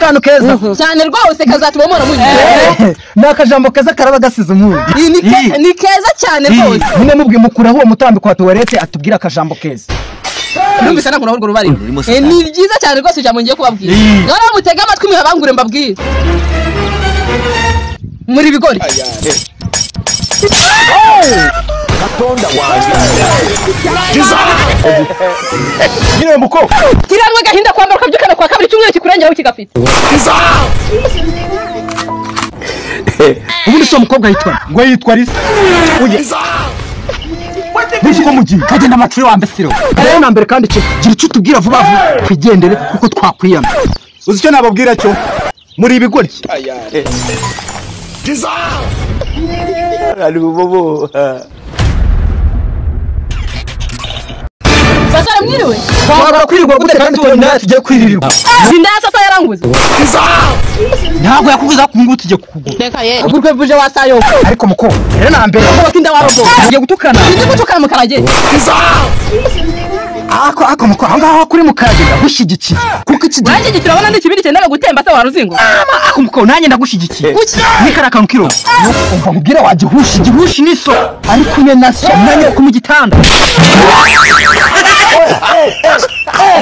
Akantu keza cyane rwose kazatuma mora munyuze. Ni akajambo keza karaba gasize umunyu. Ni keza cyane rwose. Nyine mubwiye mukuraho uwo mutambiko wa tuwarete atubwira akajambo keza. Numvise nakora urwo rubari. Ni byiza cyane rwose ijambo ngiye kubabwira. None mutega amatwi mwabangure mbabwire. Muri bigori. Katonda wanjye. Nyine muko. Kiranwe gahinda kwambara ukabyukana kwa kabiri cyumweru kikurengeraho kigafite. Ubundi so mukobwa yitwa ngo yitwa Lisa. Uye. Niki mugiye kagenda amatwi wa mbesiro. Rero na mbere kandi gira icyo tubwira vuba vuba twigendere kuko twakwiyama. Uzi icyo nababwira cyo muri ibigoryi. Basara mwiriwe. Twabara kwirirwa gute kandi tubona tugiye kwiririrwa. Sindasa sa yaranguze. Ntabwo yakubuza kungu tujye kukugura. Reka ye. Ugurwe buje wasayo. Ariko muko rero na mbere ko batinda warogo. Ugiye gutukana. Ndi gutukana mukarage. Ako ako muko aho ngaho kuri mukarage ndagushigikiye. Kuko iki gihe nanjye kirabona ndi kibindi cyendaga gutemba se waruzingo. Ako muko nanjye ndagushigikiye. Ni karaka nkiro. Umva nkubwira wagihushi gihushi niso ari kumwe na so nanjye ku mu gitanda.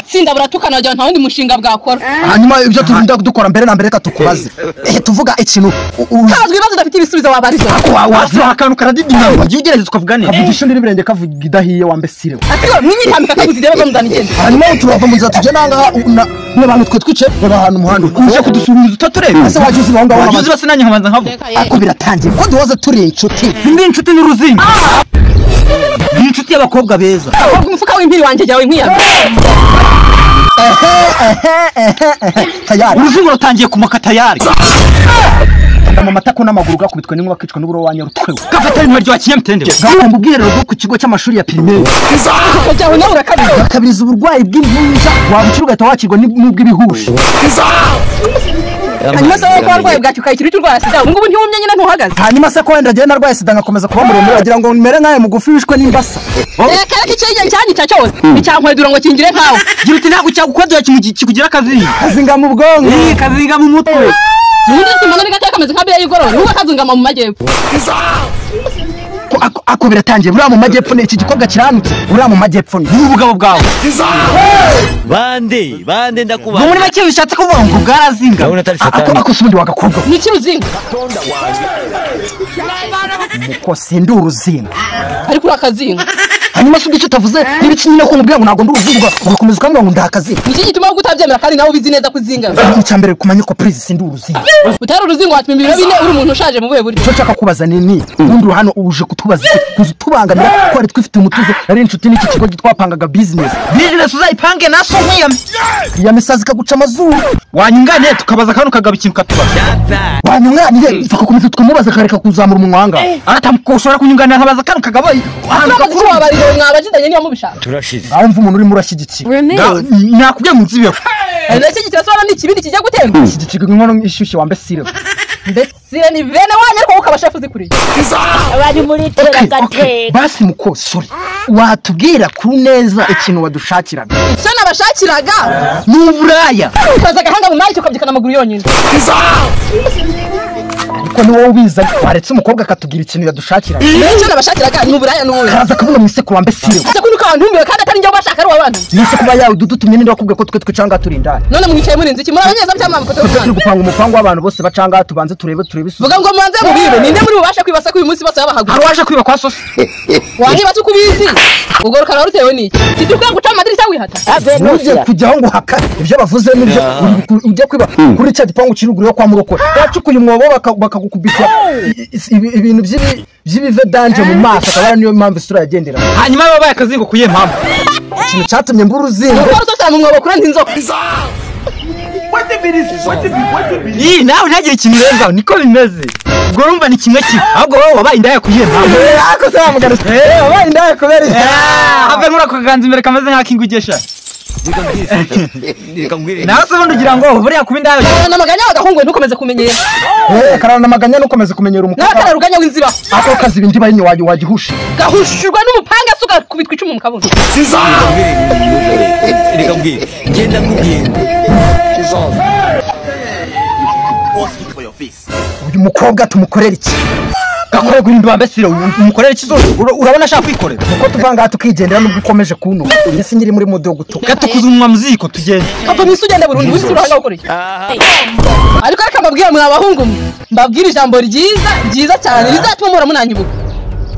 Tsinda buratukana wagira nta wundi mushinga bwakora. Hanyuma ibyo turinda dukora mbere na mbere reka tukubaze. Tuvuga ikintu kabazwa ibibazo udafite ibisubizo wabariza. Waza akantu karadidina wagiye ugerageza ukavuga neza. Kavugisha n'ibirenge kavuga idahiye wambesire. Ati mwimyitambika kaguzi debe ko muzana igenda. Hanyuma turava mu nzira tujye nanga n'abantu twe twice reba ahantu umuhanda uje kudusuhuza utatureba. Ese wagize ubaho ngaho wagize bose nanjye nkabanza nkavuga. Ako biratangiye ko duhoze turi inshuti. Ndi inshuti n'uruzingo. Ndi inshuti y'abakobwa beza. Abakobwa umufuka w'impiri wanjye jyawe nkwiyaga. Tayari. Uruzingo rutangiye kumoka tayari. Mu matako n'amaguru gakubitwe n'inkuba kicwa n'uburo wanyarutwe. Gafata ibintu ryo kinyamutende. Gahomba ubwiherero bwo ku kigo cy'amashuri ya primaire. Kajyaho nawe urakabiriza. Bakabiriza uburwayi bw'imvunja wabukira ugahita wakirwa n'ubw'ibihushi. Hanyuma se ko warwaye bwacyo ukayikira icyo urwara sida ubu ngubu ntiwumye nyine ntuhagaze. Hanyuma se ko wenda agenda arwaye sida ngakomeza kuba muremure wagira ngo mere nkaye mugufi wishwe n'imbasa. Reka reka icyo cyanyica cyose icyankwedura ngo kingire nkawe. Gira uti ntabwo cyagukwedura kikugira akazinga. Kazinga mu bwonko. Kazinga mu mutwe. Ubundi simbona ni gato kameze nka biya y'igorora nubwo kazungama mu majyepfo. Ako biratangiye buriya mu majyepfo ni iki gikobwa kiranutse buriya mu majyepfo ni ubugabo bwawe. Bande bande ndakuba. Muri make bishatse kuvuga ngo bwarazinga. Ako si ubundi wagakobwa. Ni iki ruzinga? Muko sindi uruzinga. Ariko urakazinga. Hanyuma se icyo utavuze n'ibiki nyine ko nkubwira ngo ntabwo ndi uruzinga ugakomeza ukambwira ngo ndakazinga. Iki gituma utabyemera kandi nawe ubizi neza kuzinga. Icya mbere kumenya ko please sindi uruzinga. Utari uruzingo watuma ibiro bine uri umuntu ushaje mu buhe buryo. Icyo nshaka kubaza ni ubundi hano uje kutubaza kuza tubangamira ko ari twifite umutuzo ari inshuti n'iki kigo gitwapangaga business. Business uzayipange na so nkiyame. Iya misazi kaguca amazuru. Wanyunganiye tukabaza kano kagaba ikintu katubaza. Wanyunganiye tukakomeza tukamubaza kareka kuzamura umunwa wanga. Atamukoshora kunyunganira nkabaza kano kagaba. Mwabajidanye niba mubishaka. Turashize. Aho mva umuntu urimo urashyigikiye. Nakubwiye mu nzibeho. Ndashyigikira so ni ikibindi kijya gutemba. Ishyigikirwa inkono ishyushye wambesire. Mbesire ni bene wanyu ariko ukaba chef uzikuriye. Abari muri tera. Basi muko sorry. Watubwira ku neza ikintu wadushakiraga. Icyo nabashakiraga ni uburaya. Ukaza agahanga mu mari ukabyikana amaguru yonyine. Ariko ni wowe ubiza waretse umukobwa akatubwira ikintu yadushakiraga. Icyo nabashakiraga ni uburaya n'ubundi. Kaza kabona mu isekuru wambesire. Ese kuko abantu ntumbiwe kandi atari njye ubashaka ari wabantu. Nise kuba yawe dudutumye ninde wakubwiye ko twe twicanga turindana. None mwicaye murinze iki muri abanyeza cyangwa mwamukote turi gupanga umupango w'abantu bose bacanga tubanze turebe turebe isuku. Vuga ngo mubanze mubibe ninde muri bubasha kwibasa ko uyu munsi bose babahaguye. Hari waje kwiba kwa sosi. Wahiba tukubizi. Ugorukana warutewe n'iki? Tidukwiye guca amadirishya wihata. Uje kujyaho ngo haka ibyo bavuze nibyo ujya kwiba kuri cya gipangu kiri ruguru yo kwa Murokore. Bacukuye umwobo bakagukubita ibintu by'ibive danje mu maso akaba niyo mpamvu isura yagendera. Hanyuma babaye akazingo kuye mpamvu. Ikintu cyatumye mbura uruzingo. Uko rusosera mu mwobo kurenza inzoka. Ii nawe ntagire ikintu urenzaho niko bimeze. Ubwo urumva ni kimwe kimwe ahubwo wowe wabaye indaya kuyihe mpamvu. Ako se wamugana. Wabaye indaya kubera iki? Have muri ako kaganza imbere kameze nk'akingugesha. Nawe se ubundi ugira ngo buriya kuba indaya. Namaganya wagahungu ntukomeze kumenyera. Karara namaganya ntukomeze kumenyera umukobwa. Nawe kararuganya w'inziba. Ako kazi ibindi bayinyo wagihushe. Gahushurwa n'umupanga suka kubitwa icumu mu kabuno. Reka mbwire. Ngenda nkubwire. Umukobwa tumukorera iki? Gakorerwa ibintu bambesire umukorera iki zose urabona ashaka kwikorera. Nuko tuvanga tukigendera nubwo ukomeje kuno. Ese nyiri muri mode yo gutuka. Gatukuza umunwa muziko tugende. Papa mwisi ugenda burundu wisi urahanga gukora iki? Ariko reka mbabwire mwa abahungu mbabwire ijambo ryiza ryiza cyane rizatuma muhora munanyibuka.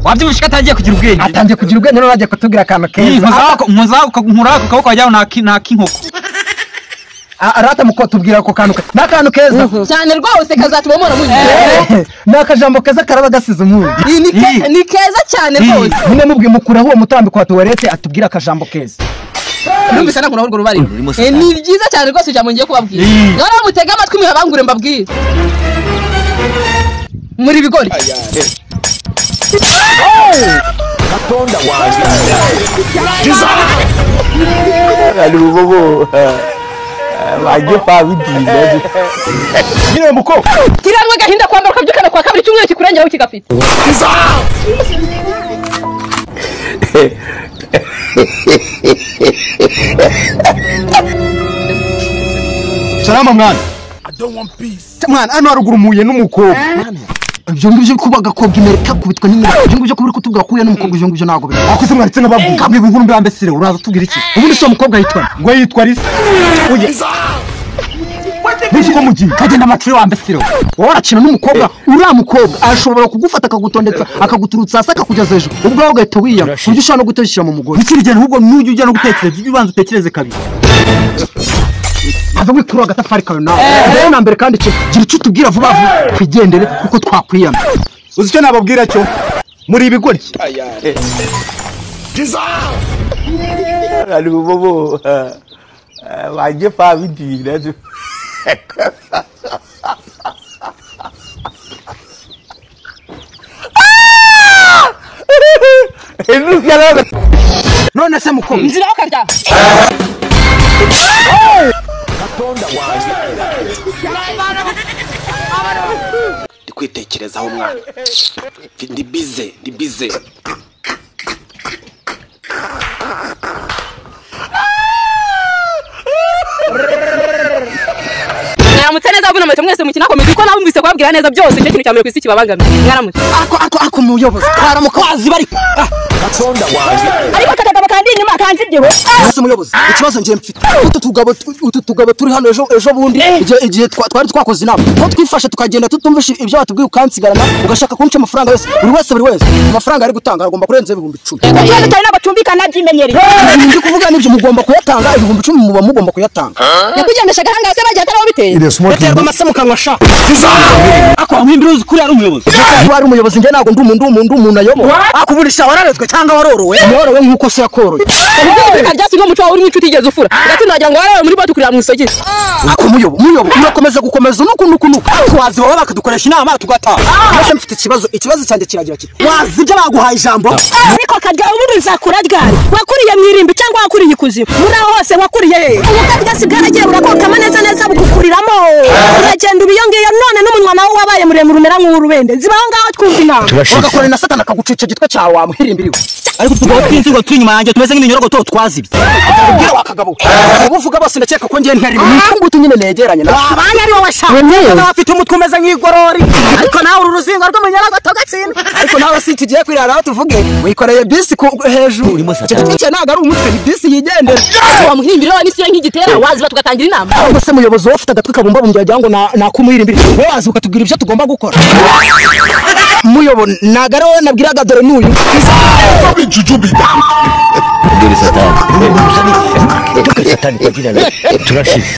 Wabyumvise ko atangiye kugira ubwenge. Atangiye kugira ubwenge none agiye kutubwira akantu keza. Nkozaho nkura ku kaboko wajyaho naki inkoko. Arata muko tubwira ko kantu n'akantu keza cyane rwose kazatuma muhora munyibuka. Ni akajambo keza karaba gasize umunyu. Ni keza cyane rwose. Nyine mubwiye mukuraho uwo mutambiko wa tuwarete atubwira akajambo keza. Numvise nankuraho urwo rubariro. Ni byiza cyane rwose ijambo ngiye kubabwira. Ngaho mutege amatwi mwe mbabwire. Muri bigori. Katonda wanjye. Alubobo. Wajye pa bidinda. Nyine muko. Kiranwe gahinda kwambara ukabyukana kwa kabiri cyumweru kikurengeraho kigafite. Salama mwana. I don't want peace. Mwana ano haruguru muye n'umukobwa. Ibyo ngibyo kuba agakobwa imereka kubitwa n'imwe. Ibyo ngibyo kuba uri kutubwira ko uhuye n'umukobwa ibyo ngibyo ntabwo biri. Akoze mwaritse n'ababwira. Kabwe inkuru mbi ambesire uraza tubwira iki? Ubundi si umukobwa yitwa ngo yitwa Lisa. Oye. Nisi ko mugiye kagenda amacuri wa mbesire. Wowe urakina n'umukobwa uriya mukobwa ashobora kugufata akagutondetsa akaguturutsa hasi akakugeza hejuru ubwawe ugahita wiyama ku buryo ushobora no gutekereza mu mugore. Bikiri ahubwo nujya ujya no gutekereza ujye ubanza utekereze kabiri. Ava wikura agatafari kawe nawe. Mbere na mbere kandi gira icyo utubwira vuba vuba twigendere kuko twakwiyama. Uzi icyo nababwira cyo? Muri ibigoryi. Alubobo. Wajye pa bidinda. None se mukobwa nzira ukarya. Katonda wanjye. Ndi kwitekerezaho mwana. Ndi bize, ndi bize. Mwaramutse neza abuna mwese mwese mukina komedi ko nabumvise kubabwira neza byose icyo kintu cyambere ku isi kibabangamiye. Mwaramutse. Ako muyobozi twaramuka wazi bari. Katonda wanjye. Ariko akagabo kandi inyuma kanzibyeho. Ese muyobozi ikibazo ngiye mfite. Utu tugabo turi hano ejo bundi igihe twari twakoze inama. Ko twifashe tukagenda tutumvisha ibyo batubwiye ukansigarana ugashaka kunca amafaranga yose. Buri wese amafaranga ari gutanga agomba kurenza 10,000. Ikibazo cyari n'abacumbikana byimenyereye. Ndi kuvuga nibyo mugomba kuyatanga 10,000 muba mugomba kuyatanga. Yakugendeshaga hanga se bagiye ataraho biteye. Biterwa amase mukanwa sha. Ako amwimbira uzi kuri ari umuyobozi. Kuba ari umuyobozi nge ntabwo ndi umuntu ayobora. Akuburisha wararezwe cyangwa warorowe. Mworowe nkuko se yakoroye. Reka ryasi n'umuco wawe urimo inshuti igeze ufura. Gatsinda wagira ngo warawe muri bote kurira mu isogisi. Ako muyobo urakomeza gukomeza nuku. Ako wazi wowe bakadukoresha inama tugataha. Mbese mfite ikibazo cyanjye kiragira kiti. Wazi ibyo baguhaye ijambo. Ariko karya ubundi nzakura ryari? Wakuriye mu irimbi cyangwa wakuriye ikuzimu? Muri aho hose wakuriye he? Ubu karya bwaragiye burakokama neza neza bugukuriramo. Uragenda ubiyo ngiyo none n'umunwa nawo wabaye muremure umera nk'urubende. Zibaho ngaho twumva inama. Ugakora na satana akagucica igitwe cyawe wamuhirimbiriwe. Ariko tugabo twinzigo turi inyuma yanjye tumeze nk'iminyorogoto twazibye. Ubwira wakagabo. Ubuvuga bose ndakeka ko ngiye ntari mu nyine negeranye na. Abana ari wowe sha. Nawe afite umutwe umeze nk'igorori. Ariko nawe uru ruzingo rw'umunyorogoto gatsinda. Ariko nawe si tugiye kwirara aho tuvuge wikoreye bisi ku hejuru. Icyo gitwe ntabwo ari umutwe ni bisi yigendera. Wamuhimbira n'isi nk'igitera waziba tugatangira inama. Ahubwo se muyobozi wowe ufite agatwi kabumbabumbye wagira ngo nakumuhirimbira. Wowe wazi ukatubwira ibyo tugomba gukora. Muyobo ntabwo ari wowe nabwiraga dore n'uyu. Dore satani. Dore satani kwa jina la turashize.